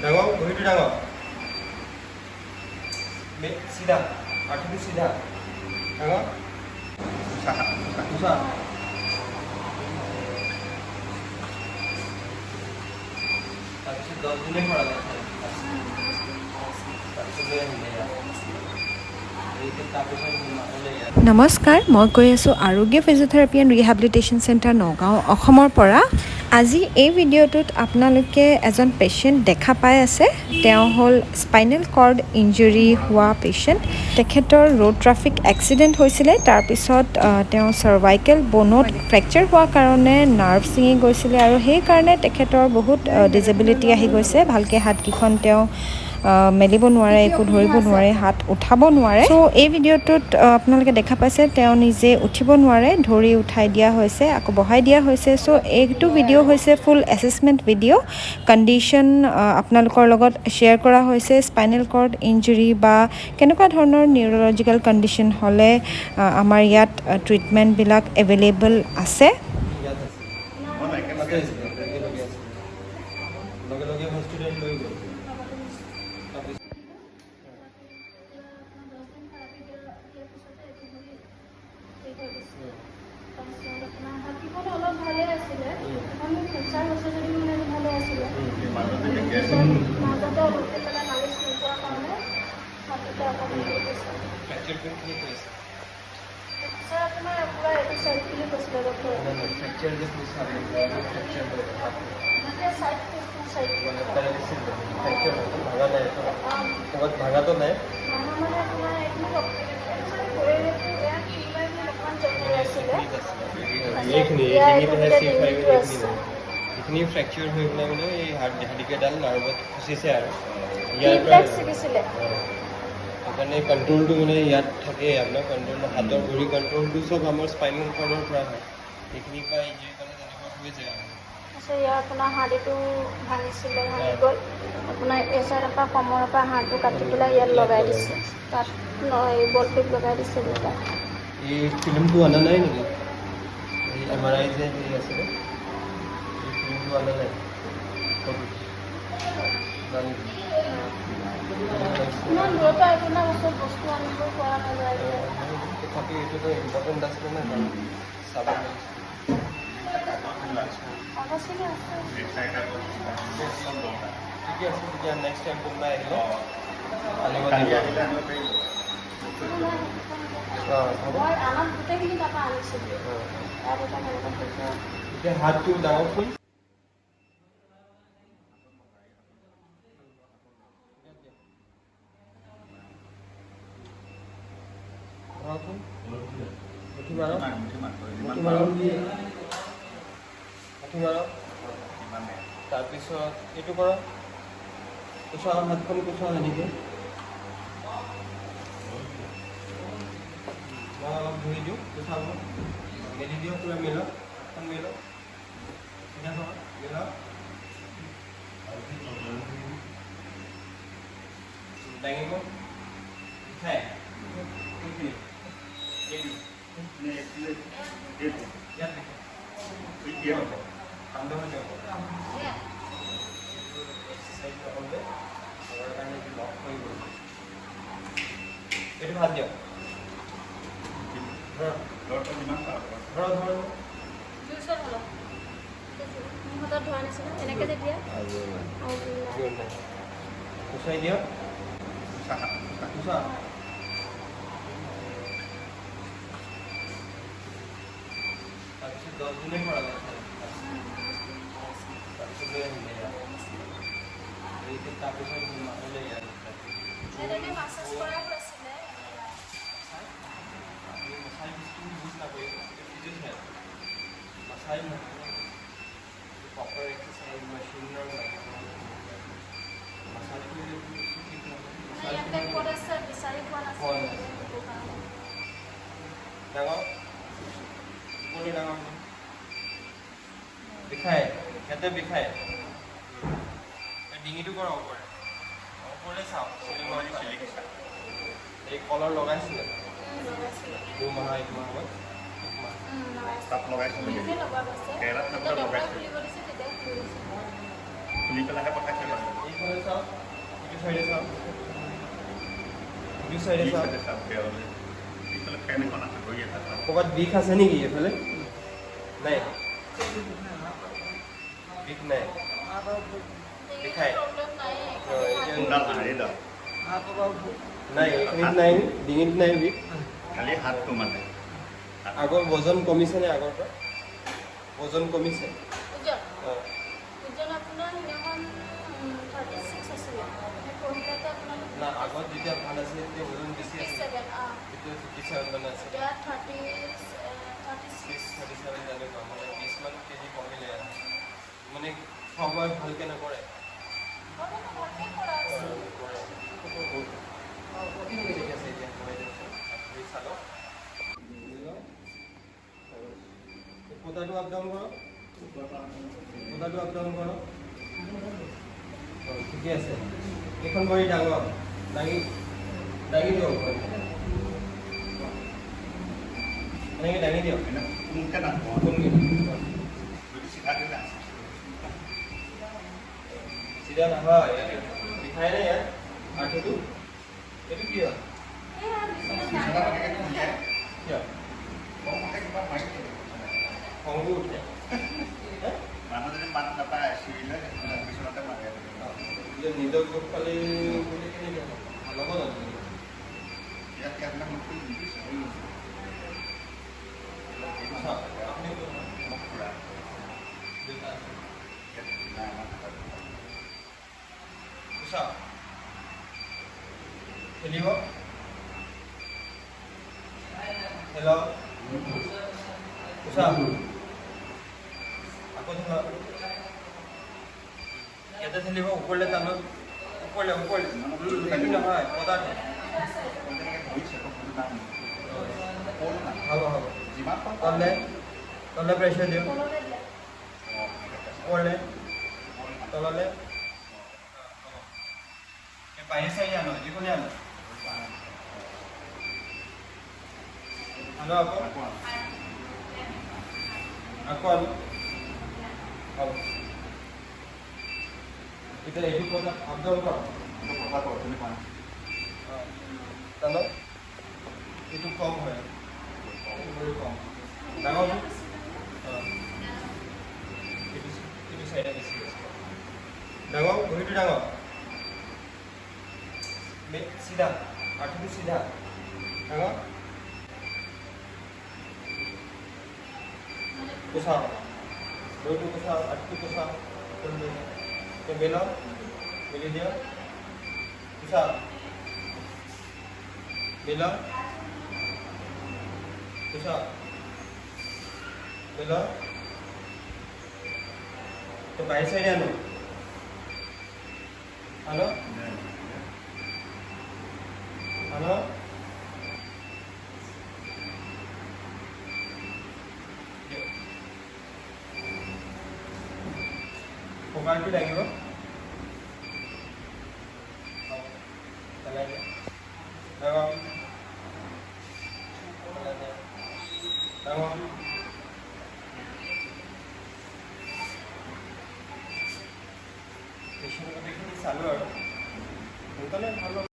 ডাঙৰ ভৰিটো ডাঙৰ, চিধা, আঁঠুটো চিধা, ডাঙৰ, কোচা। তাৰপিছত 10 দিনে কৰালে, তাৰপিছত লৈ আহিলে ইয়াত। তাৰপিছত নহ'লে ইয়াত। নমস্কাৰ, মই গৈ আছোঁ আৰোগ্য physiotherapy and rehabilitation centre, Nagaon, অসমৰ পৰা। আজি এই ভিডিঅ'টোত আপোনালোকে এজন পেচেণ্ট দেখা পাই আছে। তেওঁ হ'ল স্পাইনেল কৰ্ড ইঞ্জুৰি হোৱা পেচেণ্ট। তেখেতৰ ৰোড ট্ৰাফিক এক্সিডেণ্ট হৈছিলে। তাৰপিছত তেওঁ চাৰ্ভাইকেল ব'নত ফ্ৰেকচাৰ হোৱাৰ কাৰণে নাৰ্ভ ছিঙি গৈছিলে আৰু সেইকাৰণে তেখেতৰ বহুত ডিজেবিলিটি আহি গৈছে। ভালকৈ হাতকেইখন তেওঁ মেলিব নোৱাৰে, একো ধৰিব নোৱাৰে, হাত উঠাব নোৱাৰে। চ' এই ভিডিঅ'টোত আপোনালোকে দেখা পাইছে, তেওঁ নিজে উঠিব নোৱাৰে, ধৰি উঠাই দিয়া হৈছে, আকৌ বহাই দিয়া হৈছে। চ' এইটো ভিডিঅ' হৈছে ফুল এছেচমেণ্ট ভিডিঅ'। কণ্ডিশ্যন আপোনালোকৰ লগত শ্বেয়াৰ কৰা হৈছে। স্পাইনেল কৰ্ড ইঞ্জুৰি বা কেনেকুৱা ধৰণৰ নিউৰলজিকেল কণ্ডিশ্যন হ'লে আমাৰ ইয়াত ট্ৰিটমেণ্টবিলাক এভেইলেবল আছে। ইয়াত আছে, তাতে আছিলে, একেলগে আছিলে, লগে লগে হস্পিটেল লৈ গ'ল। তাৰপিছত 10 দিন থেৰাপি দিয়াৰ পিছতে এইটো ভৰি ঠিক হৈ গৈছে। তাৰপিছত আপোনাৰ হাতকেইখন অলপ ভালেই আছিলে। এখন ফ্ৰেকচাৰ হৈছে যদিও মানে ভালে আছিলে। তাৰপিছত মাজতে অলপকৈ পেলাই মালিচ নোপোৱাৰ কাৰণে হাততে অকণমান হেৰি হৈছে। ফ্ৰেকচাৰ কোনখিনি কৈছে? ফ্ৰেকচাৰ আপোনাৰ পূৰা এইটো চাইড বুলি কৈছিলে ডক্টৰে। নাই নাই, ফ্ৰেকচাৰ যে কৈছে আপুনি, ফ্ৰেকচাৰ হৈ গ'ল হাতটো। গোটেই চাইডটো, টু চাইড। মানে পেৰালিচিছ, ফ্ৰেকচাৰ হৈ গ'ল, ভাগা নাই এইটো? ক'ৰবাত ভাগাটো নাই? ভাঙা মানে আপোনাৰ এইটো এইটো চাইড ভৰিটো ইয়াত কোনোবাই মানে অকণমান জইন হৈ আছিলে। এইখিনি ইয়াৰ ডিঙিটোহে এইটো চি ফাইভ ডিঙিটো এইখিনি আছে। নাই, এইখিনি ফ্ৰেকচাৰ হৈ পেলাই মানে এই হাড়কেইডাল নাৰ্ভত খুচিছে আৰু টি প্লেক্স ছিগিছিলে। সেইকাৰণে কণ্ট্ৰলটো মানে ইয়াত থাকে। আপোনাৰ কণ্ট্ৰল, হাতৰ ভৰি কণ্ট্ৰলটো চব আমাৰ স্পাইনেল কৰ্ডৰ পৰা হয়। সেইখিনিৰ পৰা ইঞ্জুৰি পালে তেনেকুৱা হৈ যায় আৰু। তাৰপিছত ইয়াৰ আপোনাৰ হাৰ্ডিটো ভাঙিছিলে, ভাঙি গ'ল। আপোনাৰ এই চাইডৰ পৰা, কমৰৰ পৰা হাড়টো কাটি পেলাই ইয়াত লগাই দিছে। তাত এই বল পিক লগাই দিছে দুটা। এই ফিল্মটো অনা নাই নেকি? এই এমআৰআই যে হেৰি আছিলে, এই ফিল্মটো অনা নাই? ক'ত? নানিবি। ইমান দূৰৰ পৰা আপোনাৰ ওচৰত বস্তু আনিব পৰা নাযায় যে। তথাপি এইটোতো ইম্পৰ্টেণ্ট আছিলে না, কাৰণ চাব লাগিছিলে। কাগজখিনি আছে। ঠিকে আছে, তেতিয়া নেক্সট টাইম কোনোবাই আহিলে আনিব দিবা। অঁ, হ'ব। মই আনাত গোটেইখিনি তাৰপৰা আনিছিলোঁ। অঁ। তাৰপিছত সেনেকৈ থৈছোঁ। এতিয়া হাতটো ডাঙৰকৈ ধৰকচোন। মুঠি মাৰক, মুঠি মাৰক, মুঠি মাৰক। তাৰপিছত এইটো কৰক, কোচা, হাতখন কোচা এনেকৈ। মই অলপ ধৰি দিওঁ, কোচাব। মেলি দিয়ক, পূৰা মেলক, হাতখন মেলক, চিধা কৰক, মেলক, দাঙিব। বিষায় কোনখিনি? এইটো ইয়াত বিষায়? ঠাণ্ডা হৈ যাব। এক্সাৰচাইজ নকৰিলে আমাৰ কাৰণে এইটো লক হৈ গ'ল। এইটো হাত দিয়ক, ধৰক, ধৰক, ধৰক। জোৰছে ধৰক। মোৰ হাতত ধৰা নিচিনা এনেকৈ যেতিয়া আৰু জোৰ নাই। কোচাই দিয়ক, কোচা। তাৰপিছত 10 দিনে কৰালে, তাৰপিছত লৈ আহিলে ইয়াত। তাৰপিছত নহ'লে ইয়াত। তেনেকৈ মাছাজ কৰা হৈছিলে। আপুনি মছাই বস্তু ইউজ নকৰিব, এইটো ফিজিঅ'থেৰাপি। মছাই নহয়, প্ৰপাৰ এক্সাৰচাইজ মেচিনৰ লাগিব। মাছাজ কৰিলে এইটো বস্তু ঠিক নহয়। মানে ইয়াতে ক'ত আছে বিচাৰি পোৱা পোৱা নাছিলোঁ। নাছিলে। সেইটো কাৰণে। ডাঙৰ ওপৰলৈ, ডাঙৰ। বিষায়? ইয়াতে বিষায়? এই ডিঙিটো কৰা, ওপৰে ওপৰলৈ চাওক, চিলিঙৰ ফালে। এই কলাৰ লগাইছিলে? লগাইছিলে। 2 মাহ, 1 মাহ আগত, 1 মাহ। লগাইছিলে। তাত লগাইছিলে? নিজে লগোৱা গৈছে। কেৰেলাত যেতিয়া থাকোঁতে ডক্টৰে লগাইছিলে। খুলিব দিছে, তেতিয়া খুলি দিছে। খুলি পেলাইহে পঠাইছে বাৰু। এইফালে চাওক, ইটো চাইডে চাওক, ইটো চাইডে এই চাওক। চাইডে চাওক, বেয়ালৈ। এইফালে ফেন এখন আছে, ধৰি এটা চাওক। ক'ৰবাত বিষ আছে নেকি এইফালে? নাই, বিষ নাই, বিষায়? প্ৰব্লেম নাই। অ, এতিয়া কোনডাল হাড়িডাল? নাই, এইখিনিত নাই, ডিঙিত নাই বিষ। খালি হাতটো মানে আগৰ ওজন কমিছে নে? আগৰ পৰা ওজন কমিছে? ওজন? অঁ। ওজন আপোনাৰ সেইদিনাখন 36 আছিলে, সেই পৰহিলাতে আপোনাৰ না, আগত যেতিয়া ভাল আছিলে তেতিয়া ওজন বেছি ফিফটি আছিল। ছেভেন, অঁ। তেতিয়া 57 মান আছিল। এতিয়া 36। 6, 37 তেনেকুৱা, মানে 20 মান কেজি কমিলে আৰু। মানে খোৱা বোৱা ভালকৈ নকৰে? ভালকৈ কৰা আছে। কৰে। ঠিক আছে, এতিয়া মই দিয়কচোন, আপুনি চালক। পতাটো আপ ডাউন কৰক, পতাটো আপ ডাউন কৰক। অঁ, ঠিকে আছে। এইখন ভৰি ডাঙৰ, দাঙি দাঙি দিয়ক ওপৰলৈ। এনেকৈ দাঙি দিয়ক। এনে পোনকে নাথাকোঁ। কোনকেইটা? যদি চিধা দিলে চিধা নহয়, বিষাই নাই ইয়াত আঁঠুটো? এইটো কি হয়? এইয়া বিচনাত। বিচনাত এনেকৈ খুলিয়াই কিয়? খং উঠে, কিবা মাৰি দিয়ে। খংটো উঠে? মানুহ যদি মাত নাপায়, চিঞৰিলে বিচনাতে মাৰে। এতিয়া নিজক দুখ পালে বুলি কেনেকৈ হ'ব? ভাল হ'ব জানো? ইয়াত ইয়াত মোক খুলি দিছে। চাওক, আপুনি কোন হয়? মোক খুৰা। দেউতা আছে? ইয়াত নাই, আমাৰ ঘৰত। কোচা খেলিব, খেলক। কোচা, আকৌ ঠেলক। ইয়াতে ঠেলিব, ওপৰলৈ টানক, ওপৰলৈ, ওপৰলৈ। সেইটো নহয়, পতাটো। তেনেকৈ ধৰিছে, তো ভুল নাই। সৰু নাই। হ'ব, হ'ব। যিমান পাৰোঁ। তললে, তললে প্ৰেছাৰ দিয়ক। তললৈ দিয়া। অঁ, এনেকৈ pressure। ওপৰলে, তললে। হ'ব, এই বাহিৰ চাইডে আনো, যিকোনো আনো, আনো আকৌ। আকৌ আনো। আকৌ আনো। হ'ব, এতিয়া এইটো পতা আপ ডাউন কৰক। এইটো পতাটো অথনি কৰা। অঁ, টানক। এইটো কম হয়, এইটো ভৰি কম ডাঙৰ। অঁ, এইটো চাইডে বেছি আছে। ডাঙৰ, ভৰিটো ডাঙৰ। চিধা, আঁঠুটো চিধা, ডাঙৰ। কোচা, ভৰিটো কোচা, আঁঠুটো কোচা। মেলক, মেলি দিয়ক। কোচা, মেলক, কোচা, মেলক। তো বাহিৰ চাইডে আনো, আনো, আনো। দিয়ক। কঁকালটো দাঙিব। হ'ব, পেলাই দিয়ক। ডাঙৰ, পেলাই দিয়ক। ডাঙৰ। পেচেণ্ট গোটেইখিনি চালোঁ আৰু সোনকালে ভাল হ'ব।